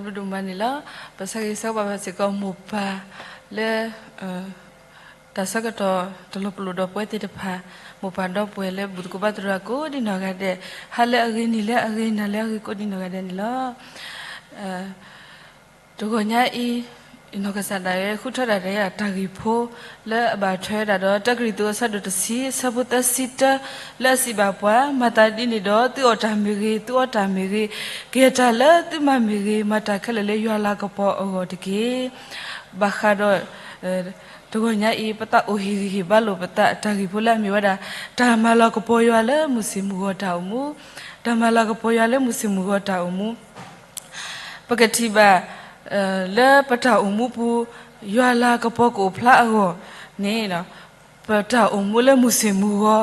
ဒိၣ်ဒိၣ်မးန့ၣ်လီၤ. ပဆၢဂ့ၤဆၢဝါဘၣ်စ့ၢ်ကီးမိၢ်ပၢ်လၢ တၢ်ဆၢကတီၢ်တလီၤပလိာ်ဒီးပဝဲသ့ၣ်တဖၣ်, မိၢ်ပၢ်ဒီပုၢ်ဝဲၢ်လၢဘူးသကိးဘါသရိာ်ကိးဒံနီၢ်ဂၤဒဲး, ဟါလၢအဂ့ၤ, နံၤလၢအဂ့ၤ, နၤလၢအဂ့ၤကိးဒံနီၢ်ဂၤဒဲးန့ၣ်လီၤ. တဂီၤညါအံၤ, နီၢ်ကစၢ်ဒၣ်ဝဲဃုထၢဒၣ်တၢ် တၢ်ဂ့ၢ်ဖိလၢအဘၣ်ထွဲဝဲဒၣ်ဒီး တၢကရံၣ်သူးအဆၢဒိၣ်တဆံ အဆၢဖိသၢဆံတၢ လၢအစံးဘၣ်ပှၤ, မၤသးဒ်န့ၣ်ဒီး သုအီၣ်တၢ်မ့ၢ်ဂ့ၤ, သုအီတၢ်မ့ၢ်ဂ့ၤ, ကယဲၢ်တၢ်လၢသုမၤမ့ၢ်ဂ့ၤ, မၤတၢ်ခဲလၢာ်လၢယွၤလၤကပီၤအဂီၢ်တက့ၢ်. ဘၣ်ဃးဒီး တဂီၤညါအံၤ ပသးအိၣ်ဟ့ၣ်ဂံၢ်ဟ့ၣ်ဘါလိာ်ပသး တၢ်ဂ့ၢ်ဖိလၢအမ့ၢ်ဝဲဒၣ် တၢ်မၤလၤကပီၤယွၤလၢမုၢ်ဆ့ၣ်မုၢ်ဂီၤတၢ်အိၣ်မူ, တၢ်မၤလၤကပီၤယွၤလၢမုၢ်ဆ့ၣ်မုၢ်ဂီၤတၢ်အိၣ်မူ ပကထံၣ်ဘၣ် လၢပတၢ်အိၣ်မူပူၤ ယွၤလၤကပီၤကအိၣ်ဖျါအဂီၢ်န့ၣ်, ပတၢ်အိၣ်မူလၢမုၢ်ဆ့ၣ်မုၢ်ဂီၤ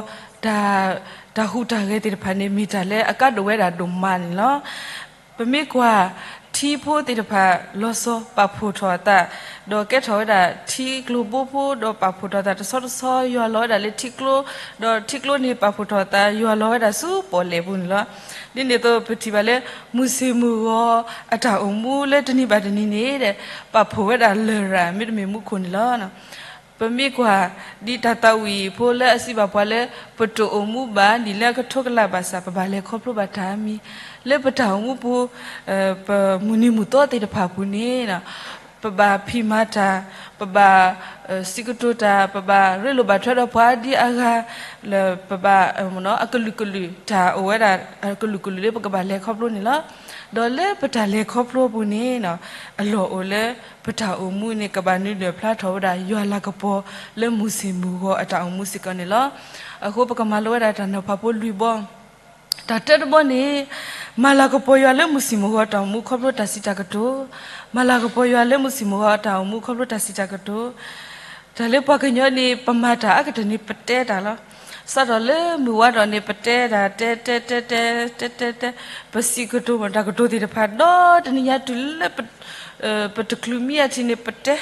တၢ် တၢ်ဟူးတၢ်ဂဲၤသ့ၣ်တဖၣ်န့ၣ် မ့ၢ်တၢ်လၢအကါဒိၣ်ဝဲဒၣ်ဒိၣ်မးန့ၣ်လီၤ. ပမ့ၢ်ကွၢ် ထံဖိသ့ၣ်တဖၣ်လီၤဆီ ပာ်ဖှိၣ်ထီၣ်အသး, ဒီးကဲထီၣ်ဝဲဒၣ်ထံကျိဘိဖိ ဒီးပာ်ဖှိၣ်ထီၣ်အသးတဆီတဆီ ယွၤလီၤဝဲဒၣ်လၢထံကျိ, ဒီးထံကျိန့ၣ်ပာ်ဖှိၣ်ထီၣ်အသး ယွၤလီၤဝဲဒၣ်ဆူပီၣ်လဲၣ်ပူၤန့ၣ်လီၤ. ဒ်န့ၣ်အသိး ပထံၣ်ဘၣ်လၢ မုၢ်ဆ့ၣ်မုၢ်ဂီၤအတၢ်အိၣ်မူလၢတနံၤဘၣ်တနံၤန့ၣ် ပာ်ဖှိၣ်ဝဲဒၣ်လရာ် မ့တမ့ၢ်မူခိၣ်န့ၣ်လီၤ. ပမ့ၢ်ကွၢ် ဒ်တၢ်သးဝံၣ်ဖိလၢအစံးဘၣ်ပှၤလၢ ပတအိၣ်မူဘၣ်နံၣ်လၢအကထိကလးဘၣ်ဆၣ် ပဘၣ်လဲၤခီဖျိဘၣ်တၢ်မံၤ, လၢပတၢ်အိၣ်မူပူၤ ပမုၢ်နံၤမုၢ်သီသ့ၣ်တဖၣ်ပူၤန့ၣ် ပဘၣ်ဖံးမၤတၢ်, ပဘၣ် စံးကတိၤတၢ်, ပဘၣ်ရ့လိာ်ဘၣ်ထွဲဒီးပှၤဒ်အဂၤ, လၢပဘၣ် အကလုာ်ကလုာ် တၢ်အိၣ်ဝဲဒၣ် အကလုာ်ကလုာ်လၢပကဘၣ်လဲၤခီဖျိန့ၣ်လီၤ. ဒီးလၢပတၢ်လဲၤခီဖျိပူၤန့ၣ် အလီၢ်အိၣ်လၢ ပတၢ်အိၣ်မူန့ၣ် ကဘၣ်နုာ်လီၤဖျါထီၣ်ဝဲဒၣ် ယွၤလၤကပီၤလၢမုၢ်ဆ့ၣ်မုၢ်ဂီၤအတၢ်အိၣ်မူစ့ၢ်ကီးန့ၣ်လီၤ. အဃိပကမၤလိဝဲဒၣ်တၢ်နီၤဖးဖိလွံၢ်ဘီ တၢ်တၢတဘီန့ၣ် မၤလၤကပီၤယွၤလၢမုၢ်ဆ့ၣ်မုၢ်ဂီၤတၢ်အိၣ်မူ ခီဖျိတၢ်စံးတၢ်ကတိၤ, မၤလၤကပီၤယွၤလၢမုၢ်ဆ့ၣ်မုၢ်ဂီၤတၢ်အိၣ်မူ ခီဖျိတၢ်စံးတၢ်ကတိၤ, တၢ်လၢပှၤကညီန့ၣ် ပမၤတၢ်အါကတၢၢ်န့ၣ် ပတဲတၢ်လီၤ. စးထီၣ်လၢမုၢ်ဝါထီၣ်န့ၣ် ပတဲတၢ် တဲ တဲ တဲ တဲ တဲ တဲ တဲ ပစံးကတိၤမၤတၢ်ကတိၤသ့ၣ်တဖၣ် ဒီးတနံၤညါတုၤလၢ ပတချုးမံအထံးန့ၣ် ပတဲ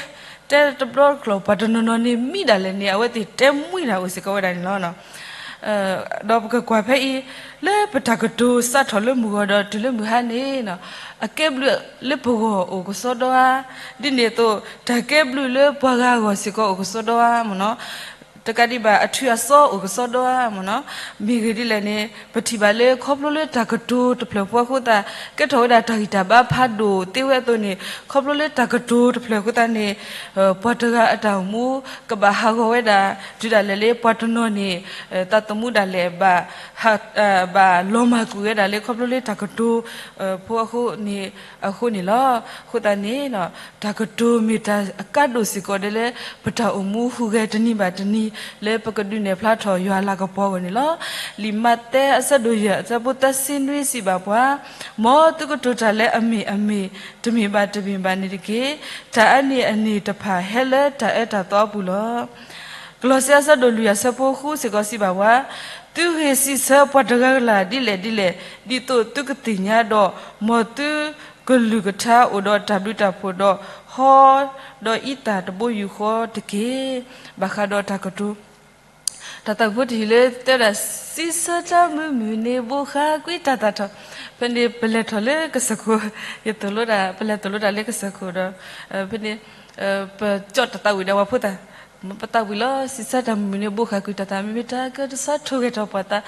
တဲတဘျီတကျိၤ ပှၤတနီၤနီၤန့ၣ် မံဒၣ်လဲာ်န့ၣ် အဝဲသ့ၣ်တဲမှံဒၣ်အိၣ်စ့ၢ်ကီးဝဲဒၣ်န့ၣ်လီၤ. ဒီးပကကွၢ်ဖဲအံၤ လၢပတၢ်ကတိၤစးထီၣ်လၢမုၢ်ဂီၤဒီးတုၤလၢမုၢ်ဟါန့ၣ် အကဲဘျုးလၢပဂီၢ်အိၣ်ကစီဒီဧါ, ဒ်န့ၣ်အသိး တၢ်ကဲဘျုးလၢပှၤဂၤအဂီၢ်စ့ၢ်ကီးအိၣ်ကစီဒီဧါမ့ၢ်နီၤ, တကးဒံးဘၣ်အထုးအစီအိၣ်ကစီဒီဧါမ့ၢ်နီၤ, မ့ၢ်ဂ့ၢ်ဒ်လဲၣ်န့ၣ် ပထံၣ်ဘၣ်လၢခီဖျိလၢတၢ်ကတိၤတဖျၢၣ်ဖိအဃိသတး ကဲထီၣ်ဝဲဒၣ်တၢ်ဂံၢ်တၢ်ဘါဖးဒိၣ်သ့ဝဲအသိးန့ၣ် ခီဖျိလၢတၢ်ကတိၤတဖျၢၣ်အဃိသတးန့ၣ် ပှၤတဂၤအတၢ်အိၣ်မူ ကဘၣ်ဟးဂီၤဝဲဒၣ် တုၤဒၣ်လဲာ်လၢပှၤတနီၤန့ၣ် သးသမူဒၣ်လဲာ် ဘၣ်လီၤမၢ်ကွံာ်ဝဲဒၣ်လၢခီဖျိလၢတၢ်ကတိၤဖိအဃိန့ၣ် အဃိန့ၣ်လီၤ. အဃိသတးန့ၣ် တၢ်ကတိၤမ့ၢ်တၢ်အကါဒိၣ်စ့ၢ်ကီးဒ်လၢ ပတၢ်အိၣ်မူဟူးဂဲၤတနံၤဘၣ်တနံၤ လၢပကဒုးနဲၣ်ဖျါထီၣ်ယွၤအလၤကပီၤအဂီၢ်န့ၣ်လီၤ. လံာ်မးသဲအဆၢဒိၣ်ယဲၢ်အဆၢဖိသၢဆံနွံစံးဘၣ်ပှၤ, မ်သုကတိၤတၢ်လၢအမ့ၢ်အမ့ၢ် တမ့ၢ်ဘၣ်တမ့ၢ်ဘၣ်န့ၣ်တက့ၢ်. တၢ်အါန့ၢ်အန့ၣ်တဖၣ်ဟဲလၢတၢ်အၢတၢ်သီအပူၤလီၤ. ကလီးစဲအဆၢဒိၣ်လွံၢ်အဆၢဖိဃုစ့ၢ်ကီးစံးဘၣ်ပှၤ, သုဂ့ၤစံးဆၢပှၤတဂၤဂၤလၢ်ဒ်လဲၣ်ဒ်လဲၣ် ဒ်သိးသုကသ့ၣ်ညါဒီး မ်သုကလုၢ်ကထါအိၣ်ဒီးတၢ်ဘျုးတၢ်ဖှိၣ်ဒီး ဟီဒီးအံသၣ်တဘိယူၢ်ဃီတက့ၢ်. ဘၣ်ဃးဒီးတၢ်ကတိၤ တၢ်သးဝံၣ်ဖိတယုၢ်လၢတဲဝဲဒၣ် စံးဆၢတၢ်မုာ်မုာ်န့ၣ် ဘိးဃါကွံာ်တၢ်သးထီၣ်, ဖဲန့ၣ်ပလဲၤထီၣ်လၢကစၢၢ်ခိၣ်, ယသိၣ်လိဒၣ် ပလဲၤသိၣ်လိတၢ်လၢကစၢၢ်ခိၣ်ဒီး ဖဲန့ၣ် ပကၠီၣ်တၢ်သးဝံၣ်ဒီးပှၤဖိသၣ်, ပသးဝံၣ်လီၤ စံးဆၢတၢ်မုာ်မုာ်န့ၣ် ဘိးဃါကွံာ်တၢ်သး မ့မ့ၢ်တၢ်ကတဆါထိၣ်ဂဲၤထီၣ်ပှၤသး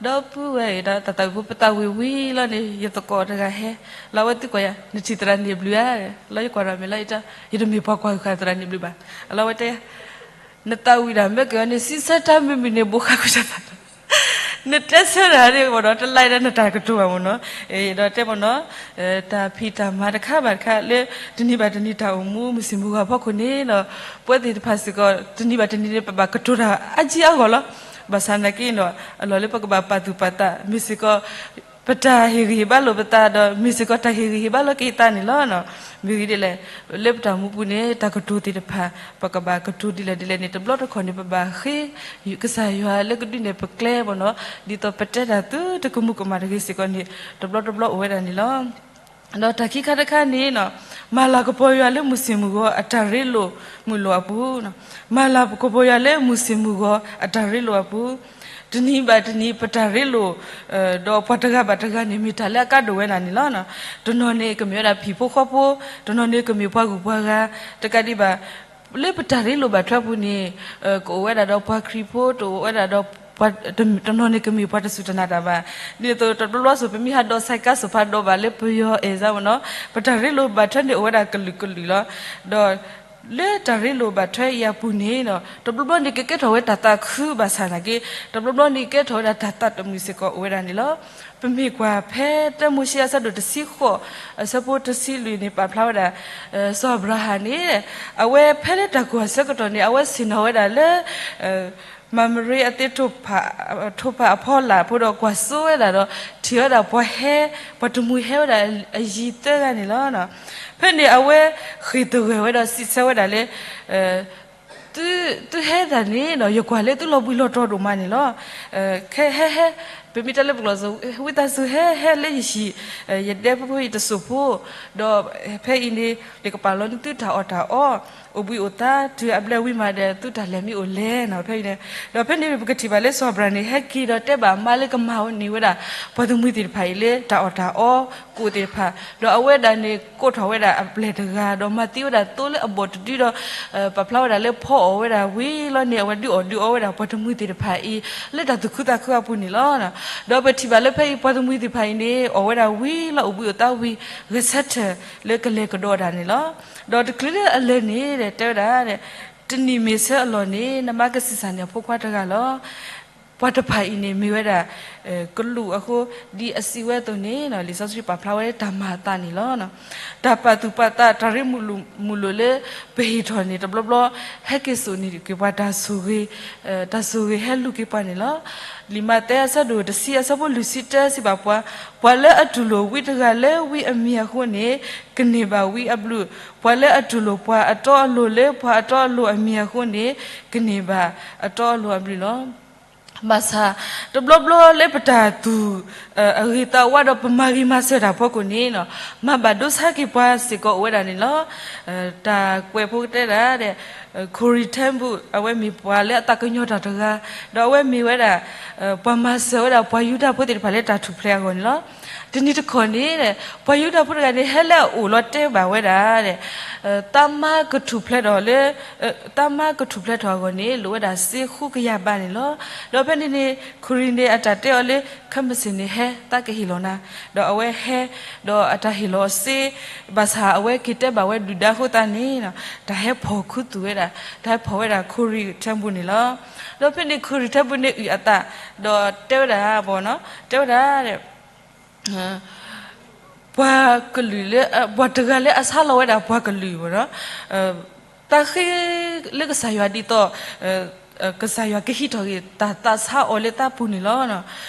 ဒီပုၢ်ဝဲၢ်ဒီးတၢ်သးဝံၣ်ဖိ ပသးဝံၣ်ဝံၤလီၤန့ၣ် ယသကိးတဂၤဟဲ, လီၤဝဲသံကွၢ်ယၤ နထံၣ်သရၣ်န့ၣ်ဘျုးဧါ, လီၤယကွၢ်ဒီးမ့ၢ်လီၤ ယတမ့ၢ်ပှၤကွၢ်ဃာ်သရၣ်န့ၣ်ဘျုးဘၣ်, လီၤဝဲတဲယၤ နသးဝံၣ်ဒၣ်မ့ၢ်က့ၤအီၤန့ၣ် စံးဆၢတၢ်မုာ်မုာ်န့ၣ် ဘိးဃါကွံာ်တၢ်သး, နတဲဆၢတၢ်န့ၣ်မ့ၢ်နီၤ တလၢ်ဒီးနတၢ်ကတိၤဘၣ်မ့ၢ်နီၤ, ဒီးတဲမ့ၢ်နီၤ တၢ်ဖံးတၢ်မၤတခါဘၣ်တခါလၢ တနံၤဘၣ်တနံၤတၢ်အိၣ်မူ မုၢ်ဆ့ၣ်မုၢ်ဂီၤဖီခိၣ်န့ၣ်ဒီး ပဝဲသ့ၣ်တဖၣ်စ့ၢ်ကီး တနံၤဘၣ်တနံၤန့ၣ် ပဘၣ်ကတိၤတၢ်အါကံအါဂီၢ်လီၤ. ဘၣ်ဆၣ်သနာ်က့ဒီး အလီၢ်လၢပကဘၣ်ပာ်သူၣ်ပာ်သး မ့ၢ်စ့ၢ်ကီး ပတၢ်ဟ့ၣ်ဂံၢ်ဟ့ၣ်ဘါလိာ်ပသးဒီး မ့ၢ်စ့ၢ်ကီးတၢ်ဟ့ၣ်ဂံၢ်ဟ့ၣ်ဘါလိာ်က့ၤသးန့ၣ်လီၤ. မ့ၢ်ဂ့ၢ်ဒ်လဲၣ် လၢပတၢ်အိၣ်မူပူၤန့ၣ် တၢ်ကတိၤသ့ၣ်တဖၣ် ပကဘၣ်ကတိၤဒ်လဲၣ်ဒ်လဲၣ်န့ၣ် တဘျီတခီၣ်န့ၣ် ပဘၣ်ဃ့ကစၢ်ယွၤလၢကဒုးနဲၣ်ပကျဲမ့ၢ်နီၤ ဒ်သိးပတဲတၢ်သုတကမူၤကမၣ်တဂ့ၤစ့ၢ်ကီးန့ၣ် တဘျီတဘျီအိၣ်ဝဲဒၣ်န့ၣ်လီၤ. ဒီးတၢ်ခံခါတခါန့ၣ် မၤလၤကပီၤယွၤလၢမုၢ်ဆ့ၣ်မုၢ်ဂီၤအတၢ်ရ့လိာ်မုာ်လိာ်အပူၤ, မၤလၤကပီၤယွၤလၢမုၢ်ဆ့ၣ်မုၢ်ဂီၤအတၢ်ရ့လိာ်အပူၤ, တနံၤဘၣ်တနံၤ ပတၢ်ရ့လိာ် ဒီးပှၤတဂၤဘၣ်တဂၤန့ၣ် မ့ၢ်တၢ်လၢအကါဒိၣ်ဝဲဒၣ်န့ၣ်လီၤ. တနီၤန့ၣ်ကမ့ၢ်ဝဲဒၣ်ဖံၣ်ဖိဃီဖိ, တနီၤန့ၣ်ကမ့ၢ်ပှၤဂုၤပှၤဂၤ, တကးဒံးဘၣ် လၢပတၢ်ရ့လိာ်ဘၣ်ထွဲအပူၤန့ၣ် ကအိၣ်ဝဲဒၣ်ဒီးပှၤခရံာ်ဖိ, တအိၣ်ဝဲဒၣ်ဒီး တနီၤန့ၣ်ကမ့ၢ်ပှၤတစူၢ်တနာ်တၢ်ဘၣ်. ဒ်သိးတဘျီဘျီစိၤ ပမ့ၢ်ဟးဒိးဆဲးကါစိၤဖးဒိးဘၣ်လၢပယီၤအဲၣ်စၢ်မနီၤ, ပတၢ်ရ့လိာ်ဘၣ်ထွဲန့ၣ်အိၣ်ဝဲဒၣ်ကလုာ်ကလုာ်လီၤ. ဒီး လၢတၢ်ရ့လိာ်ဘၣ်ထွဲအံၤအပူၤန့ၣ် တဘျီဘျီန့ၣ်ကကဲထီၣ်ဝဲတၢ်သးခုဘၣ်ဆၣ်နာ်က့, တဘျီဘျီန့ၣ်ကဲထီၣ်ဝဲဒၣ်တၢ်သးတမုာ်စ့ၢ်ကီးအိၣ်ဝဲဒၣ်န့ၣ်လီၤ. ပမ့ၢ်ကွၢ်ဖဲတၢမိၤၡ့အဆၢဒိၣ်တဆံဃိး အဆၢဖိတဆံလွံၢ်န့ၣ် ပာ်ဖျါဝဲဒၣ် စီၤအၤဘြၤဟၣ်န့ၣ် အဝဲဖဲလၢတၢ်ကိၢ်အဆၢကတီၢ်န့ၣ် အဝဲဆ့ၣ်နီၤဝဲဒၣ်လၢ မၤမရ့အသ့ ထိၣ်ဖၣ်အဖီလာ်ဖိဒီးကွၢ်စိဝဲဒၣ်ဒီး ထံၣ်ဝဲဒၣ်ပှၤဟဲ, ပှၤတမှံၤဟဲဝဲဒၣ်အယံၤသၢဂၤန့ၣ်လီၤ. ဖဲန့ၣ်အဝဲဃ့ၢ်သဂၢၢ်ဝဲဒီးစံးဆၢဝဲဒၣ်လၢ သုဟဲဒၣ်န့ၣ်ဒီး ယကွၢ်လၢသုလီၤဘှံးလီၤတီၤဒိၣ်မးန့ၣ်လီၤ. ဟဲဟဲဟဲ, ပမ့ၢ်တဲလၢပကျိာ်စ့ၢ် ဝံသးစူၤဟဲဟဲလၢယဟံၣ် ယဒဲဖိဖိအံၤတစိၢ်ဖိ, ဒီးဖဲအံၤန့ၣ် ယကပာ်လီၤန့ၢ်သုတၢ်အီၣ်တၢ်အီ အိၣ်ဘှံးအိၣ်သါ တုၤအဘျဲၣ်ဝံၤမးဒီး သုတၢ်လဲၤမ့ၢ်အိၣ်လဲၣ်န့ၣ် ဖဲအံၤန့ၣ်, ဒီးဖဲန့ၣ်ပကထံၣ်ဘၣ်လၢစီၤအၤဘြၤဟၣ်န့ၣ် ဟဲက့ၤဒီးတဲဘၣ်မါလၢကမၤန့ၢ်ဝဲဒၣ် ပှၤတမှံၤသ့ၣ်တဖၣ်အံၤလၢတၢ်အီၣ်တၢ်အီ ကိၣ်သ့ၣ်တဖၣ်, ဒီးအဝဲဒၣ်န့ၣ်ကိးထီၣ်ဝဲဒၣ်အပျဲၢ်တဂၤ ဒီးမၤသံဝဲဒၣ်သိလၢအဘီၣ်တဒုဒီး ပာ်ဖျါဝဲဒၣ်လၢဖီအီၣ်ဝဲဒၣ်ဝံၤလီၤန့ၣ် အဝဲဒုးအီၣ်ဒုးအီဝဲဒၣ်ပှၤတမှံၤသ့ၣ်တဖၣ်အံၤ လၢတၢ်သူၣ်ခုသးခုအပူၤန့ၣ်လီၤ. ဒီးပထံၣ်ဘၣ်လၢဖဲအံၤပှၤတမှံၤသ့ၣ်တဖၣ်အံၤန့ၣ် အီၣ်ဝဲဒၣ်ဝံၤလီၤ အိၣ်ဘှံးအိၣ်သါဝံၤ ဂဲၤဆၢထၢၣ်လၢကလဲၤကဒီးဒၣ်န့ၣ်လီၤ. ဒီးတချုးလၢအလဲၤန့ၣ် တဲဝဲဒၣ် တနံၣ်မ့ၢ်ဆၢအလီၢ်န့ၣ် နမါကဆံးစၢ်န့ၢ်အဖိခွါတဂၤလီၤ. ပှၤတဖၣ်အံၤန့ၣ်မ့ၢ်ဝဲဒၣ် ကလူးအဃိ ဒ်အစံးဝဲအသိးန့ၣ် လံာ်စီဆှံပာ်ဖျါဝဲတၢ်မၤအသးန့ၣ်လီၤ. တၢ်ပာ်သူၣ်ပာ်သး တၢ်ရ့မုာ်လိာ်လၢပဟ့ၣ်ထီၣ်န့ၣ် တဘျီဘျီ ဟဲက့ၤစိာ်န့ၢ်က့ၤပှၤတၢ်ဆိၣ်ဂ့ၤ, တၢ်ဆိၣ်ဂ့ၤဟဲလူၤက့ၤပှၤန့ၣ်လီၤ. လံာ်မးသဲအဆၢဒိၣ်တဆံအဆၢဖိလွံၢ်ဆံတၢစံးဘၣ်ပှၤ, ပှၤလၢအတူၢ်လိာ်ဝံတဂၤလၢဝံအမံၤအဃိန့ၣ် ကန့ၢ်ဘၣ်ဝံအဘျုး, ပှၤလၢအတူၢ်လိာ်ပှၤအတီအလိၤလၢပှၤအတီအလိၤအမံၤအဃိန့ၣ် ကန့ၢ်ဘၣ်အတီအလိၤအဘျုးလီၤ. ဘၣ်ဆၣ် တဘျီဘျီလၢပတၢ်သူၣ် အဂ့ၤသးဝါဒီးပမၤဂ့ၤမၤစၢၤတၢ်ဖီခိၣ်န့ၣ် မၤဘၣ်ဒိဆါက့ၤပှၤစ့ၢ်ကီးအိၣ်ဝဲဒၣ်န့ၣ်လီၤ. တၢ်ကွဲးဖိကတဲဒၣ် Corrie ten Boom အဝဲမ့ၢ်ပှၤလၢအသးကညီၤတၢ်တဂၤ, ဒီးအဝဲမ့ၢ်ဝဲဒၣ် ပှၤမၤစၢၤဝဲဒၣ်ပှၤယူဒၤဖိသ့ၣ်တဖၣ်လၢတၢ်ထူၣ်ဖျဲးအဂီၢ်န့ၣ်လီၤ. တနံၤတခီန့ၣ် ပှၤယူဒၤဖိတဂၤန့ၣ် ဟဲလၢအအိၣ်လီၤတဲဘၣ်ဝဲဒၣ် တၢ်မၤကထူၣ်ဖျဲးထီၣ်လၢ တၢ်မၤကထူၣ်ဖျဲးထီၣ်အဂီၢ်န့ၣ် လိၣ်ဝဲဒၣ်စ့ဃုကယၤဘးန့ၣ်လီၤ. ဒီးဖဲန့ၣ်န့ၣ် Corrie န့ၣ် အတၢ်တဲအီၤလၢ ခဲမုၢ်ဆ့ၣ်န့ၣ်ဟဲ သးကဟ့ၣ်လီၤနၤ, ဒီးအဝဲဟဲ ဒီးအတၢ်ဟ့ၣ်လီၤအီၤစ့, ဘၣ်ဆၣ်အဝဲက့ၤတဲဘၣ်ဝဲဒုၣ်ဒါအဃိသတးန့ၣ် တၢ်ဟဲဖီၣ်ခူသူၣ်ဝဲဒၣ်, တၢ်ဟဲဖီၣ်ဝဲဒၣ် Corrie ten Boom န့ၣ်လီၤ. ဒီးဖဲန့ၣ် Corrie ten Boom န့ၣ်အုၣ်အသး ဒီးတဲဝဲဒၣ် တဲဝဲဒၣ် ပှၤကလုာ်လၢ ပှၤတဂၤလၢအဆါလီၤဝဲဒၣ်ပှၤကလုာ် သးဃ့လၢကစၢ်ယွၤဒ်သိး ကစၢ်ယွၤကဟံးထီၣ်က့ၤတၢ်သးဆါအီၤလၢသးပူၤန့ၣ်လီၤ.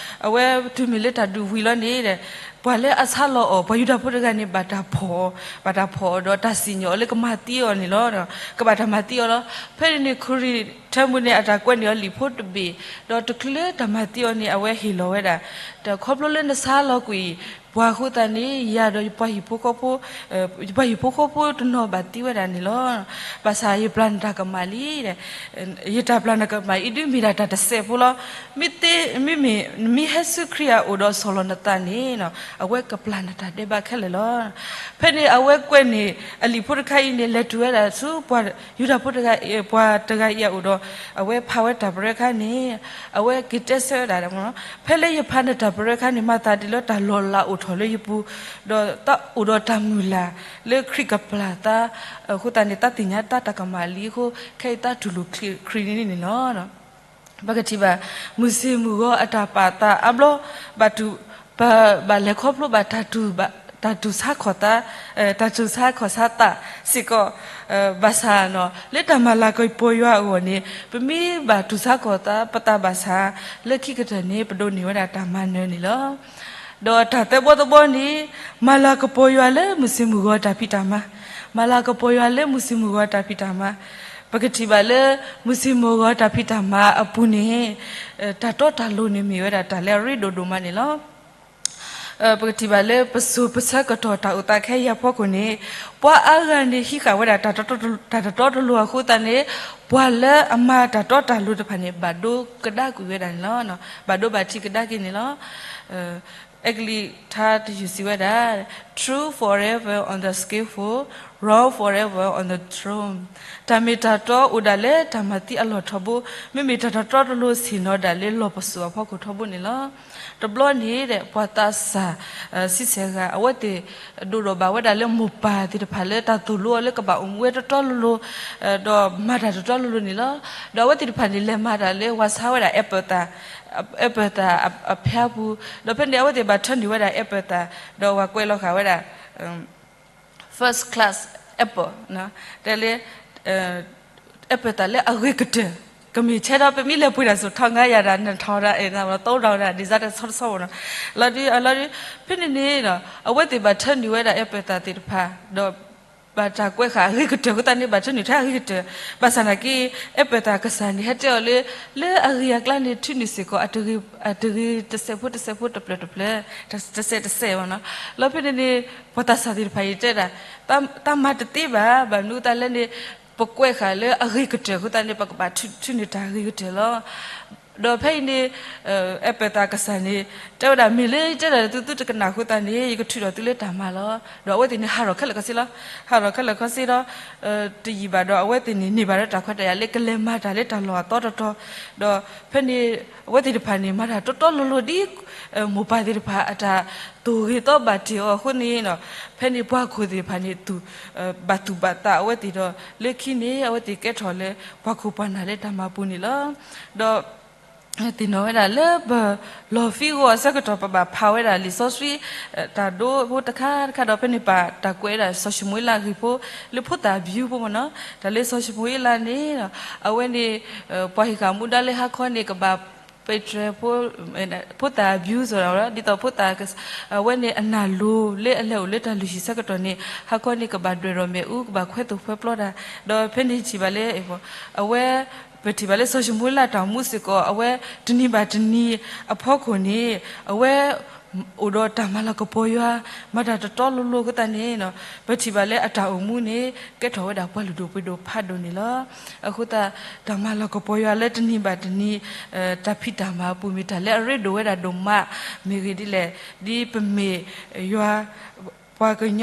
အဝဲတုၤမ့ၢ်လၢတၢ်ဒုးဝံၤလီၤန့ၣ် ပှၤလၢအဆါလီၤအီၤ ပှၤယူဒၤဖိတဂၤန့ၣ် ဘၣ်တၢ်ဖီၣ်, ဘၣ်တၢ်ဖီၣ်အီၤဒီးတၢ်စံၣ်ညီၣ်အီၤလၢကမၤသံအီၤန့ၣ်လီၤ. ကဘၣ်တၢ်မၤသံအီၤလီၤ. ဖဲန့ၣ်န့ၣ် Corrie ten Boom န့ၣ် အတၢ်ကွဲးန့ၢ်အီၤလံာ်ဖိတဘ့ၣ်, ဒီးတချုးလၢတၢ်မၤသံအီၤန့ၣ် အဝဲဟ့ၣ်လီၤဝဲဒၣ် တၢ်ခီဖျိလၢနဆါလီၤကွံာ် ပှၤအဃိသတးန့ၣ် ယၤဒီးယပှၤဟံၣ်ဖိဃီဖိ ယပှၤဟံၣ်ဖိဃီဖိတနီၤဘၣ်သံဝဲဒၣ်န့ၣ်လီၤ. ဘၣ်ဆၣ်ယပျၢ်နတၢ်ကမၣ်လံ, ယတၢ်ပျၢ်နတၢ်ကမၣ်အံၤဒုးမ့ၢ်ဒၣ်တၢ်တစဲးဖိလီၤ. မ့မ့ၢ် နမ့ၢ်ဟဲဆူခရံာ်အအိၣ်ဒီးဆီၣ်လီၤနသးန့ၣ် အဝဲကပျၢ်နတၢ်ဒဲးဘးခဲလၢာ်လီၤ. ဖဲန့ၣ်အဝဲကွဲးန့ၢ်အလံာ်ဖိတခါအံၤန့ၣ် လဲၤတုၤဝဲဒၣ်ဆူပှၤယူဒၤဖိတဂၤ ပှၤတဂၤအံၤအအိၣ်ဒီး အဝဲဖးဝဲတၢ်ပရၢခါန့ၣ် အဝဲက့ၤတဲဆၢဝဲဒၣ် ဖဲလၢယဖးနတၢ်ပရၢခါန့ၣ် မၤသးဒ်လၢတၢ်လီၤလးအိၣ်ထီၣ်လၢယပူၤ, ဒီးသးအိၣ်ဒီးတၢ်မုၢ်လၢ်လၢခရံာ်ကပျၢ်သးအဃိသတးန့ၣ် သးသ့ၣ်ညါတၢ်ကမၣ်လံအဃိ ခဲအံၤသးတူၢ်လိာ်ခရံာ်န့ၣ်န့ၣ်လီၤ. ပကထံၣ်ဘၣ် မုၢ်ဆ့ၣ်မုၢ်ဂီၤအတၢ်ပာ်သးအါဘျီ ဘၣ်တူၢ် ပဘၣ်လဲၤခီဖျိဘၣ် တၢ်တူၢ်ဆါခီၣ်သး, တၢ်တူၢ်ဆါခီၣ်ဆါသးစ့ၢ်ကီး, ဘၣ်ဆၣ် လၢတၢ်မၤလၤကပီၤယွၤအဂီၢ်န့ၣ် ပမ့ၢ်ဘၣ်တူၢ်ဆါခီၣ်သး ပသးဘၣ်ဆၣ် လၢခံကတၢၢ်န့ၣ် ပဒိးန့ၢ်ဝဲဒၣ်တၢ်မၤနၢၤန့ၣ်လီၤ. ဒီးတၢ်သၢဘီသဘီန့ၣ် မၤလၤကပီၤယွၤလၢမုၢ်ဆ့ၣ်မုၢ်ဂီၤတၢ်ဖံးတၢ်မၤ, မၤလၤကပီၤယွၤလၢမုၢ်ဆ့ၣ်မုၢ်ဂီၤတၢ်ဖံးတၢ်မၤ, ပကထံၣ်ဘၣ်လၢ မုၢ်ဆ့ၣ်မုၢ်ဂီၤတၢ်ဖံးတၢ်မၤအပူၤန့ၣ် တၢ်တီတၢ်လိၤန့ၣ်မ့ၢ်ဝဲဒၣ်တၢ်လၢအရ့ဒိၣ်ဒိၣ်မးန့ၣ်လီၤ. ပကထံၣ်ဘၣ်လၢပစိၤပဆၢကတီၢ်တၢ်အိၣ်သးခဲအံၤအဖီခိၣ်န့ၣ်, ပှၤအါဂၤန့ၣ်ဟံးဃာ်ဝဲဒၣ်တၢ်တတီတလိၤအဃိသတးန့ၣ်, ပှၤလၢအမၤတၢ်တီတၢ်လိၤတဖၣ်န့ၣ် ဘၣ်ဒိကဒါကွံာ်ဝဲဒၣ်န့ၣ်လီၤ. ဘၣ်ဒိဘၣ်ထံးကဒါက့ၤန့ၣ်လီၤ. အဲကလံးထါတယုၢ်စံးဝဲဒၣ်, True forever on the skillful, wrong forever on the throne. တၢ်မ့ၢ်တၢ်တီအိၣ်ဒၣ်လၢတၢ်မၤသံအလီၢ်ထီဘိ, မ့မ့ၢ်တၢ်တတီတလိၤဆ့ၣ်နီၤဒၣ်လၢလီၢ်ပစိာ်အဖီခိၣ်ထီဘိန့ၣ်လီၤ. တဘျီန့ၣ်ဒီး ပှၤသးစၢ် ဆံဆဲၣ်ဂၤ အဝဲသ့ၣ်ဒိၣ်ထီၣ်ဘၣ်ဝဲဒၣ်လၢမိၢ်ပၢ်သ့ၣ်တဖၣ်လၢတၢ်သိၣ်လိအီၤလၢကဘၣ်အိၣ်မူဝဲတတီတလိၤ, ဒီးမၤတၢ်တတီတလိၤန့ၣ်လီၤ. ဒီးအဝဲသ့ၣ်တဖၣ်န့ၣ် လဲၤမၤတၢ်လၢဝၤဆါဝဲဒၣ် apple သၣ်, apple သၣ်အဖၠါပူၤ, ဒီးဖဲန့ၣ်အဝဲသ့ၣ်ဘၣ်ထၢနုာ်ဝဲဒၣ် apple သၣ်, ဒီးဝၤကွဲးလီၤဃာ်ဝဲဒၣ် first class apple, တဲလၢ apple သၣ်လၢအဂ့ၤကတၢၢ်, ကမ့ၢ်ဆဲဒီး ပမ့ၢ်လဲၤပှ့ၤတၢ်စိၤ ထီၣ်ငါယၤဒၣ် နထီၣ်ဒၣ် အဲၣ်ဒၣ် သုံးထောင်ဒၣ် ဒ်စးတဆီတဆီဘၣ်နီၤ. လီၤဒုးလီၤဒုး, ဖဲန့ၣ်န့ၣ် အဝဲသ့ၣ်ဘၣ်ထၢနုာ်ဝဲဒၣ် apple သၣ်သ့ၣ်တဖၣ်, ဒီးဘၣ်တၢ်ကွဲးဃာ်အဂ့ၤကတၢၢ်အဃိသတးန့ၣ် ဘၣ်ထၢနုာ်ထဲအဂ့ၤကတၢၢ်, ဘၣ်ဆၣ်နာ်က့ apple သၣ်ကစၢ်န့ၣ် ဟဲတဲအီၤလၢ လၢအဂ့ၤအကျါန့ၣ် ထုးန့ၢ်စ့ၢ်ကီး အတဂ့ၤတစဲးဖိတစဲးဖိ တဖျၢၣ်တဖျၢၣ် တစဲးတစဲးဘၣ်နီၤ. လီၤဖဲန့ၣ်န့ၣ် ပှၤသးစၢ်သ့ၣ်တဖၣ်အံၤတဲဒၣ်, တၢ်မၤတသ့ဘၣ်, ဘၣ်မနုၤအဃိသတးလဲၣ်န့ၣ် ပကွဲးဃာ်လၢအဂ့ၤကတၢၢ်အဃိသတးန့ၣ် ပကဘၣ်ထုးန့ၢ်တၢ်ဂ့ၤကတၢၢ်လီၤ. ဒီးဖဲအံၤန့ၣ် apple သၣ်ကစၢ်န့ၣ် တဲဝဲဒၣ် မ့ၢ်လၢယတဲဒၣ်လၢသုသုတနာ်အဃိသတးန့ၣ် ယကထုးထီၣ်သုလၢတၢ်မၤလီၤ. ဒီးအဝဲသ့ၣ်န့ၣ် ဟးထီၣ်ခဲလၢာ်ခဲဆ့လီၤ. ဟးထီၣ်ခဲလၢာ်ခဲဆ့ဒီး တယံာ်ဘၣ်ဒီး အဝဲသ့ၣ်န့ၣ် န့ၢ်ဘၣ်ဒီးတၢ်ခွဲးတၢ်ယာ်လၢကလဲၤမၤတၢ်လၢတၢ်လီၢ်အသီတတီၤ, ဒီးဖဲန့ၣ် အဝဲသ့ၣ်တဖၣ်န့ၣ် မၤတၢ်တီတီလိၤလိၤဒ် မိၢ်ပၢ်သ့ၣ်တဖၣ်အတၢ်သိၣ်ဂ့ၤသီဘၣ်တ့ၢ်အီၤအဃိန့ၣ်, ဖဲန့ၣ်ပှၤခိၣ်သ့ၣ်တဖၣ်န့ၣ် ဘၣ်သူၣ်ဘၣ်သးအဝဲသ့ၣ်ဒီး လၢခံန့ၣ် အဝဲသ့ၣ်ကဲထီၣ်လၢ ပှၤခိၣ်ပှၤနၢ်လၢတၢ်မၤပူၤန့ၣ်လီၤ. ဒီး သ့ၣ်နီၣ်ဝဲဒၣ်လၢပလီၢ်ဖံးဂီၤအဆၢကတီၢ် ပဘၣ်ဖးဝဲဒၣ်လံာ်စီဆှံ တၢ်ဒိဖိတခါတခါဒီး ဖဲန့ၣ်ပာ်တၢ်ကွဲးဝဲဒၣ်စီၤၡမူၤအ့လးအဂ့ၢ်ဖိ လၢဖိသၣ်အဘျုးဖိမ့ၢ်နီၤ. တၢ်လၢစီၤၡမူၤအ့လးန့ၣ် အဝဲန့ၣ် ပှၤဟ့ၣ်ဃာ်မူဒါလၢဟါခီန့ၣ် ကဘၣ်ပဲတြဲဖိ ဖိသၣ်အဘျုးစ့ၢ်ကီး ဒ်သိးဖိသၣ် အဝဲန့ၣ်အနၢ်လိၤလၢအလဲၤအိၣ်လၢတၢ်လုၢ်ဟံၣ်ဆၢကတီၢ်န့ၣ် ဟါခီန့ၣ် ကဘၣ်ဒွဲၣ်ထီၣ်မ့ၣ်အူ ကဘၣ်ခွဲးသိၣ်ခွဲးပျီတၢ်, ဒီးဖဲန့ၣ်ထံၣ်ဘၣ်လၢ အဝဲ ပထံၣ်ဘၣ်လၢစီၤၡမူၤအ့လးတၢ်အိၣ်မူစ့ၢ်ကီး အဝဲတနံၤဘၣ်တနံၤအဖီခိၣ်န့ၣ် အဝဲ အိၣ်ဒီးတၢ်မၤလၤကပီၤယွၤ မၤတၢ်တတီလိၤလိၤအဃိသတးန့ၣ် ပထံၣ်ဘၣ်လၢအတၢ်အိၣ်မူန့ၣ် ကဲထီၣ်ဝဲဒၣ်ပှၤလုၢ်ဒိၣ်ပှ့ၤဒိၣ်ဖးဒိၣ်န့ၣ်လီၤ. အဃိသတး တၢ်မၤလၤကပီၤယွၤလၢတနံၤဘၣ်တနံၤ တၢ်ဖံးတၢ်မၤအပူၤ မ့ၢ်တၢ်လၢအရ့ဒိၣ်ဝဲဒၣ်ဒိၣ်မး မ့ၢ်ဂ့ၢ်ဒ်လဲၣ်, ဒ်ပမ့ၢ်ယွၤ ပှၤကညီ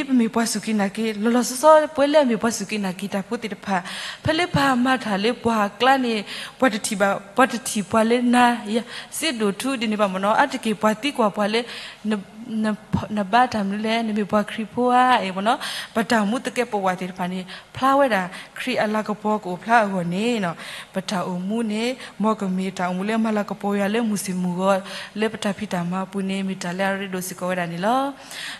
ဒ်ပမ့ၢ်ပှၤစူၢ်က့ၤနာ်က့ၤ လီၤလီၤဆီဆီ ပဝဲလၢအမ့ၢ်ပှၤစူၢ်က့ၤနာ်က့ၤတၢ်ဖိသ့ၣ်တဖၣ် ဖဲလၢပှၤမၤတၢ်လၢပှၤအကျါန့ၣ် ပှၤတထံၣ်ဘၣ် ပှၤတထံၣ်ပှၤလၢနၤယၤ စ့ဒိၣ်ထူဒ်န့ၣ်ဘၣ်မ့ၢ်နီၤ. အါတက့ၢ် ပှၤသံကွၢ်ပှၤလၢ နဘါတၢ်မနုၤလဲၣ် နမ့ၢ်ပှၤခရံာ်ဖိဧါ အံၤမ့ၢ်နီၤ. ပတၢ်အိၣ်မူသကဲးပဝးသ့ၣ်တဖၣ်န့ၣ် ဖျါဝဲဒၣ် ခရံာ်အလၤကပီၤကအိၣ်ဖျါအဂီၢ်န့ၣ် ပတၢ်အိၣ်မူန့ၣ် မ်ကမ့ၢ်တၢ်အိၣ်မူလၢမၤလၤကပီၤယွၤလၢမုၢ်ဆ့ၣ်မုၢ်ဂီၤ လၢပတၢ်ဖံးတၢ်မၤအပူၤန့ၣ် မ့ၢ်တၢ်လၢအရ့ဒိၣ်စ့ၢ်ကီးဝဲဒၣ်န့ၣ်လီၤ.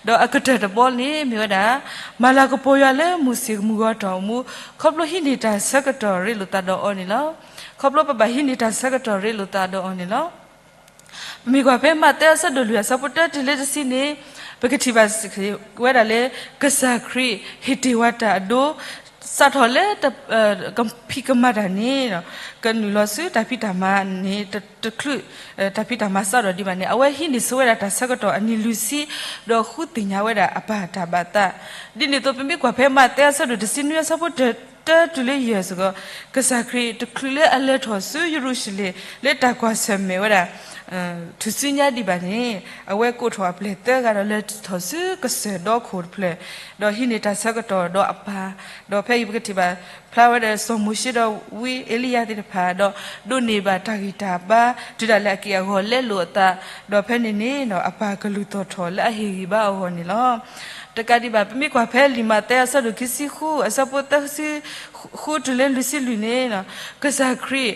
ဒီးအကတၢၢ်တဘီန့ၣ်မ့ၢ်ဝဲဒၣ် မၤလၤကပီၤယွၤလၢမုၢ်ဆ့ၣ်မုၢ်ဂီၤတၢ်အိၣ်မူ ခီဖျိဟံးန့ၢ်တၢ်ဆၢကတီၢ်ရ့လိာ်သးဒီးအီၤန့ၣ်လီၤ. ခီဖျိပဘၣ်ဟံးန့ၢ်တၢ်ဆၢကတီၢ်ရ့လိာ်သးဒီးအီၤန့ၣ်လီၤ. ပမ့ၢ်ကွၢ်ဖဲမးသဲအဆၢဒိၣ်လွံၢ်အဆၢဖိတၢတုၤလၢတဆံန့ၣ် ပကထံၣ်ဘၣ်ဝဲဒၣ်လၢ ကစၢ်ခရံာ်ဟ့ၣ်တ့ၢ်ဝဲတၢ်အဒိ စးထီၣ်လၢ ကဖံးကမၤတၢ်န့ၣ် ကနုာ်လီၤဆူတၢ်ဖံးတၢ်မၤန့ၣ် တချုးတၢ်ဖံးတၢ်မၤစးထီၣ်ဒံးဘၣ်န့ၣ် အဝဲဟံးန့ၢ်ဆိဝဲဒၣ်တၢ်ဆၢကတီၢ်အနံၤလွံၢ်ဆံ ဒီးဃုသ့ၣ်ညါဝဲဒၣ်အပၢ်တၢ်ဘၣ်သး. ဒ်န့ၣ်အသိးပမ့ၢ်ကွၢ်ဖဲမးသဲအဆၢဒိၣ်တဆံနွံအဆၢဖိတၢ တၢတုၤလၢယဲၢ်စ့ၢ်ကီး ကစၢ်ခရံာ်တချုးလၢအလဲၤထီၣ်ဆူယရူၤၡလ့ၣ် လၢတၢ်ကွၢ်ဆၢၣ်မဲာ်ဝဲဒၣ် ထူၣ်စုညါဒံးဘၣ်န့ၣ် အဝဲကိးထီၣ်အပျဲၢ်သၢဂၤဒီးလဲၤထီၣ်ဆူကစၢၢ်ဒီခိၣ်တဖျၢၣ် ဒီးဟံးန့ၢ်တၢ်ဆၢကတီၢ်ဒီးအပၢ်, ဒီးဖဲအံၤပကထံၣ်ဘၣ် ဖျါဝဲဒီးစီၤမိၤၡ့ဒီးဝံအ့လံယၤသ့ၣ်တဖၣ် ဒီးဒိးန့ၢ်ဘၣ်တၢ်ဂံၢ်တၢ်ဘါ တုၤဒၣ်လဲာ်အက့ၢ်အဂီၤလဲလိာ်အသး, ဒီးဖဲန့ၣ်န့ၣ် အပၢ်ကလုၢ်သီၣ်ထီၣ်လၢအဟ့ၣ်ဂံၢ်ဘါအဂီၢ်န့ၣ်လီၤ. တကးဒံးဘၣ် ပမ့ၢ်ကွၢ်ဖဲလံာ်မးသဲအဆၢဒိၣ်ခံဆံဃု အဆၢဖိသၢဆံဃုတုၤလၢလွံၢ်ဆံလွံၢ်န့ၣ် ကစၢ်ခရံာ်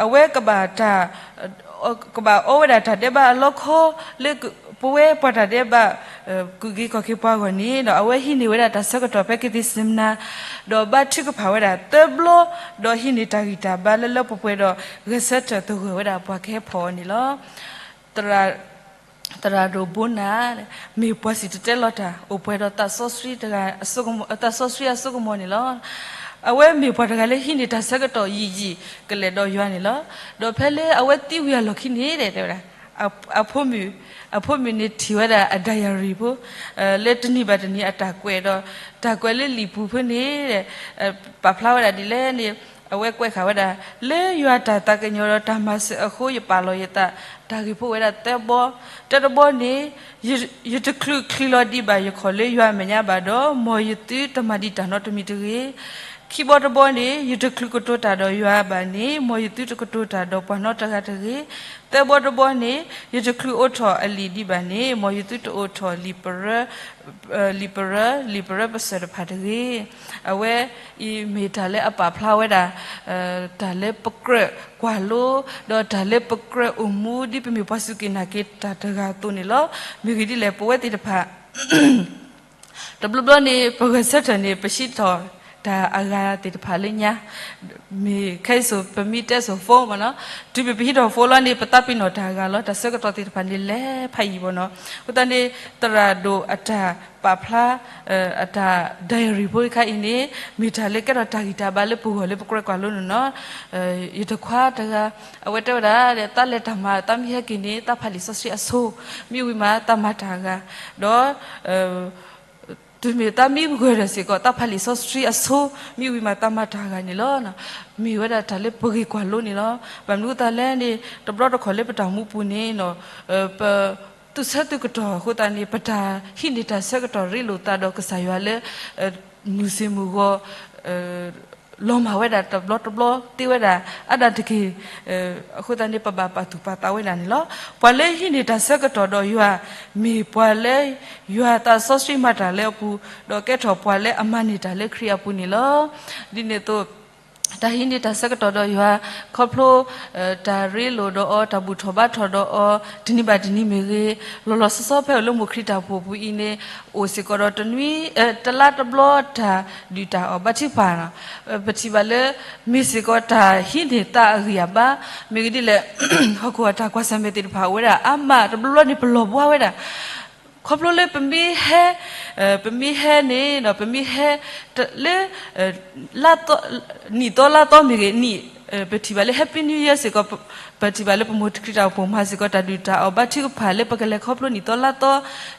အဝဲကဘၣ်တၢ် ကဘၣ်အီဝဲဒၣ်တၢ်ဒဲးဘးအလီခီ လၢပဝဲပှၤတၢ်ဒဲးဘး ကူၣ်က့ၤကီၢ်က့ၤပှၤအဂီၢ်န့ၣ် အဝဲဟံးန့ၢ်ဝဲဒၣ်တၢ်ဆၢကတီၢ်ဖဲကသ့ၣ်စံမနၤ ဒီးဘါထုကဖၣ်ဝဲဒၣ်သၢဘျီ ဒီးဟံးန့ၢ်တၢ်ဂံၢ်တၢ်ဘါလၢလၢပှဲၤပှဲၤဒီး ဂဲၤဆၢထၢၣ်သဂၢၢ်ဝဲဒၣ်ပှၤကဟဲဖီၣ်အီၤန့ၣ်လီၤ. သရၣ်ဒိၣ်ဘိနၢ် မ့ၢ်ပှၤစံၣ်တဲၤတဲလီၤတၢ် အိၣ်ပှဲၤဒီးသးစီဆှံတဂၤ သးစီဆှံအစိကမီၤန့ၣ်လီၤ. အဝဲမ့ၢ်ပှၤတဂၤလၢဟံးန့ၢ်တၢ်ဆၢကတီၢ်ယံာ်ယံာ်ကလဲာ်ဒီးယွၤန့ၣ်လီၤ. ဒီးဖဲလၢအဝဲသံဝံၤအလီၢ်ခံန့ၣ် တဲဝဲဒၣ် အဖိမုၣ်, အဖိမုၣ်န့ၣ်ထံၣ်ဝဲဒၣ်အ diary ဖိ, လၢတနံၤဘၣ်တနံၤအတၢ်ကွဲးဒီး တၢ်ကွဲးလၢလံာ်ပူၤဖိန့ၣ် ပာ်ဖျါဝဲဒၣ်ဒ်လဲၣ်န့ၣ် အဝဲကွဲးဃာ်ဝဲဒၣ် လၢယွၤတၢ်သးကညီၤဒီးတၢ်မၤစၢၤအဃိ ယပာ်လီၤယသး တၢ်ဂ့ၢ်ဖိဝဲဒၣ်သၢဘီ, တၢတဘီန့ၣ် ယတချုးချံးလီၤဒံးဘၣ်ယခီၣ်လၢယွၤအမဲာ်ညါဘၣ်ဒီး မ်ယသုတမၤဒံးတၢ်နီတမံၤတဂ့ၤ. ခံဘီတဘီန့ၣ် ယတချုးကတိၤတၢ်ဒီးယွၤဘၣ်န့ၣ် မ်ယသုတကတိၤတၢ်ဒီးပှၤနီတဂၤတဂ့ၤ. သၢဘီတဘီန့ၣ် ယတချုးအိးထီၣ်အလံာ်ဒံးဘၣ်န့ၣ် မ်ယသုတအိးထီၣ်လံာ်ပရၢ, လံာ်ပရၢ, လံာ်ပရၢပစၢၤတဖၣ်တဂ့ၤ. အဝဲအံၤမ့ၢ်တၢ်လၢအပာ်ဖျါဝဲဒၣ် တၢ်လၢပကြၢးကွၢ်လိ ဒီးတၢ်လၢပကြၢးအိၣ်မူ ဒ်ပမ့ၢ်ပှၤစူၢ်က့ၤနာ်က့ၤတၢ်တဂၤအသိးန့ၣ်လီၤ. မ့ၢ်ဂ့ၢ်ဒ်လဲၣ် ပဝဲသ့ၣ်တဖၣ် တဘျီဘျီန့ၣ် ပဂဲၤဆၢထၢၣ်န့ၣ် ပဟံးထီၣ်တၢ်အဂၤသ့ၣ်တဖၣ်လၢညါ, မ့ၢ်ခဲအံၤစိၤ ပမ့ၢ်တဲစိၤ phone မ့ၢ်နီၤ, တုၤမ့ၢ်ပဟံးထီၣ် phone လီၤန့ၣ် ပသးပ့ၤနီၣ်တၢ်အဂၤလီၤ. တၢ်ဆၢကတီၢ်သ့ၣ်တဖၣ်န့ၣ် လဲၤဖးယံၤမ့ၢ်နီၤ. အဃိသတးန့ၣ် သရၣ်ဒိၣ်အတၢ်ပာ်ဖျါ အတၢ် diary ဖိတခါအံၤန့ၣ် မ့ၢ်တၢ်လၢကဲထီၣ်တၢ်ဂံၢ်တၢ်ဘါလၢပဂီၢ်လၢပကြၢးကွၢ်လိန့ၣ်နီၤ. ယတံၤခွါတဂၤ အဝဲတဲဝဲဒၣ် သးလဲၤတၢ်မၤ သးမ့ၢ်ဟဲက့ၤန့ၣ် သးဖးလံာ်စီဆှံအဆိ, မ့ၢ်ဝံၤမးသးမၤတၢ်အဂၤ, ဒီး တုၤမ့ၢ်သးမံပှဲၤဒီးစ့ၢ်ကီး သးဖးလံာ်စီဆှံအဆိ, မ့ၢ်ဝံၤမးသးမၤတၢ်အဂၤန့ၣ်လီၤ. မ့ၢ်ဝဲဒၣ်တၢ်လၢပဂ့ၢ်ကွၢ်လိန့ၣ်လီၤ. ဘၣ်မနုၤအဃိသတးလဲၣ်န့ၣ် တဘျီတခီၣ်လၢပတၢ်အိၣ်မူပူၤန့ၣ် ပသူၣ်ဆၢသုးကတီၢ်အဃိသတးန့ၣ် ပတၢ်ဟံးန့ၢ်တၢ်ဆၢကတီၢ်ရ့လိာ်သးဒီးကစၢ်ယွၤလၢ မုၢ်ဆ့ၣ်မုၢ်ဂီၤ လီၤမၢ်ဝဲဒၣ်တဘျီတဘျီသ့ဝဲဒၣ် အါဒၣ်တက့ၢ်. အဃိသတးန့ၣ် ပဘၣ်ပာ်သူၣ်ပာ်သးဝဲဒၣ်န့ၣ်လီၤ. ပှၤလၢဟံးန့ၢ်တၢ်ဆၢကတီၢ်ဒီးယွၤ မ့ၢ်ပှၤလၢယွၤသးစီဆှံမၤတၢ်လၢအပူၤ, ဒီးကဲထီၣ်ပှၤလၢအမၤန့ၢ်တၢ်လၢခရံာ်အပူၤန့ၣ်လီၤ. ဒ်န့ၣ်အသိး တၢ်ဟံးန့ၢ်တၢ်ဆၢကတီၢ်ဒီးယွၤ ခီဖျိ တၢ်ရ့လိာ်ဒီးအီၤ, တၢ်ဘူၣ်ထီၣ်ဘါထီၣ်ဒီးအီၤ တနံၤဘၣ်တနံၤမ့ၢ်ဂ့ၤ, လီၤလီၤဆီဆီဖဲအိၣ်လၢမိၢ်ခရံာ်တၢ်အိၣ်ဖှိၣ်ပူၤအံၤန့ၣ် အိၣ်စ့ၢ်ကီးဒီးတနွံ တလါတဘျီတၢ်ဒုၣ်တၢ်အီၣ်ဘါထုကဖၣ်, ပထံၣ်ဘၣ်လၢ မ့ၢ်စ့ၢ်ကီးတၢ်ဟံးန့ၢ်သးအဂံၢ်အဘါ, မ့ၢ်ဂ့ၢ်ဒ်လဲၣ် ဟီၣ်ခိၣ်အတၢ်ကွၢ်ဆၢၣ်မဲာ်သ့ၣ်တဖၣ်အိၣ်ဝဲဒၣ်အါမး, တဘျီဘျီန့ၣ် ပလီၢ်ဘှါဝဲဒၣ် ခီဖျိလၢပမ့ၢ်ဟဲ ပမ့ၢ်ဟဲန့ၣ် ပမ့ၢ်ဟဲ လၢ နံၣ်သီလါသီမ့ၢ်ဂ့ၤ နံၣ် ပထံၣ်ဘၣ်လၢ Happy New Year စ့ၢ်ကီး ပထံၣ်ဘၣ်လၢပမိၢ်ခရံာ်တၢ်အိၣ်ဖှိၣ်မၤစ့ၢ်ကီး တၢ်ဒုၣ်တၢ်အီၣ်ဘါထုကဖၣ်လၢပကလဲၤခီဖျိနံၣ်သီလါသီ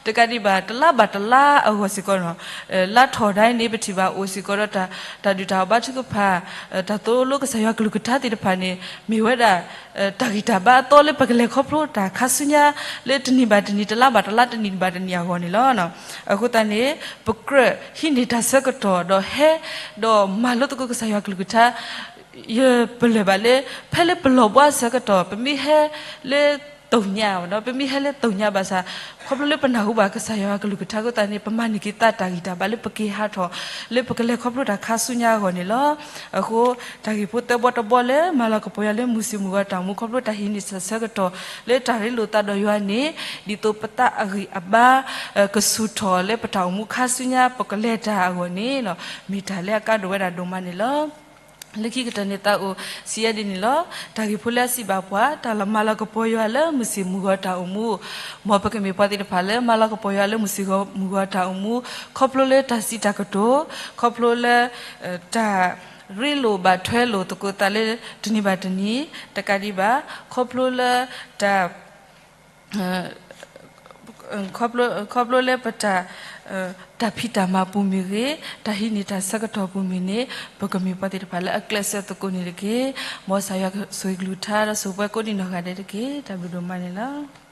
တကးဒံးဘၣ် တလါဘၣ်တလါအဂီၢ်စ့ၢ်ကီး လါထီၣ်ဒၣ်အံၤန့ၣ် ပထံၣ်ဘၣ်အိၣ်စ့ၢ်ကီးဒီး တၢ်ဒုၣ်တၢ်အီၣ်ဘါထုကဖၣ် တၢ်သိၣ်လိကစၢ်ယွၤကလုၢ်ကထါသ့ၣ်တဖၣ်န့ၣ် မ့ၢ်ဝဲဒၣ် တၢ်ဂံၢ်တၢ်ဘါအသီလၢပကလဲၤခီဖျိတၢ်ခါဆူညါ လၢတနံၤဘၣ်တနံၤ တလါဘၣ်တလါ တနံၣ်ဘၣ်တနံၣ်အဂီၢ်န့ၣ်လီၤ. အဃိသတးန့ၣ် ပကြၢးဟံးန့ၢ်တၢ်ဆၢကတီၢ်ဒီးဟဲ ဒီးမၤလိသကိးကစၢ်ယွၤကလုၢ်ကထါ ယပလၢၢ်ဘၣ်လၢ ဖဲလၢပလီၢ်ဘှါဆၢကတီၢ် ပမ့ၢ်ဟဲလၢ သညါ ပမ့ၢ်ဟဲလၢသညါဘၣ်ဆၣ် ခီဖျိလၢပနၢ်ဟူဘၣ်ကစၢ်ယွၤကလုၢ်ကထါအဃိသတးန့ၣ် ပမၤန့ၢ်က့ၤသးတၢ်ဂံၢ်တၢ်ဘါလၢပက့ၤဟးထီၣ် လၢပကလဲၤခီဖျိတၢ်ခါဆူညါအဂီၢ်န့ၣ်လီၤ. အဃိ တၢ်ဂ့ၢ်ဖိသၢဘီတဘီလၢ မၤလၤကပီၤယွၤလၢမုၢ်ဆ့ၣ်မုၢ်ဂီၤတၢ်အိၣ်မူခီဖျိတၢ်ဟံးန့ၢ်တၢ်ဆၢကတီၢ် လၢတၢ်ရ့လိာ်သးဒီးယွၤန့ၣ် ဒ်သိးပသးအဂံၢ်အဘါ ကဆူၣ်ထီၣ်လၢပတၢ်အိၣ်မူခါဆူညါ ပကလဲၤတၢ်အဂီၢ်န့ၣ် မ့ၢ်တၢ်လၢအကါဒိၣ်ဝဲဒၣ်ဒိၣ်မးန့ၣ်လီၤ. လၢခံကတၢၢ်န့ၣ် သးအိၣ်စံးယဲဒ်န့ၣ်လီၤ. တၢ်ဂ့ၢ်ဖိလၢအစံးဘၣ်ပှၤ တၢ်လၢမၤလၤကပီၤယွၤလၢမုၢ်ဆ့ၣ်မုၢ်ဂီၤတၢ်အိၣ်မူ, မ်ပကမ့ၢ်ပှၤသ့ၣ်တဖၣ်လၢမၤလၤကပီၤယွၤလၢမုၢ်ဆ့ၣ်မုၢ်ဂီၤတၢ်အိၣ်မူ ခီဖျိလၢတၢ်စံးတၢ်ကတိၤ, ခီဖျိလၢ တၢ်ရ့လိာ်ဘၣ်ထွဲလိာ်သကိးသးလၢတနံၤဘၣ်တနံၤ တကးဒံးဘၣ် ခီဖျိလၢတၢ် ခီဖျိလၢပတၢ် တၢ်ဖံးတၢ်မၤပူၤမ့ၢ်ဂ့ၤ, တၢ်ဟံးန့ၢ်တၢ်ဆၢကတီၢ်ပူၤမ့ၢ်န့ၣ် ပကမ့ၢ်ပှၤသ့ၣ်တဖၣ်လၢအကျဲးစၢးသကိးန့ၣ်တက့ၢ်. မ်ကစၢ်ယွၤဆိၣ်ဂ့ၤကလုၢ်ကထါဒီးဆိၣ်ဂ့ၤပှၤကိးဒံးနီၢ်ဂၤဒဲးတက့ၢ်. တၢ်ဘျုးဒိၣ်မးန့ၣ်လီၤ.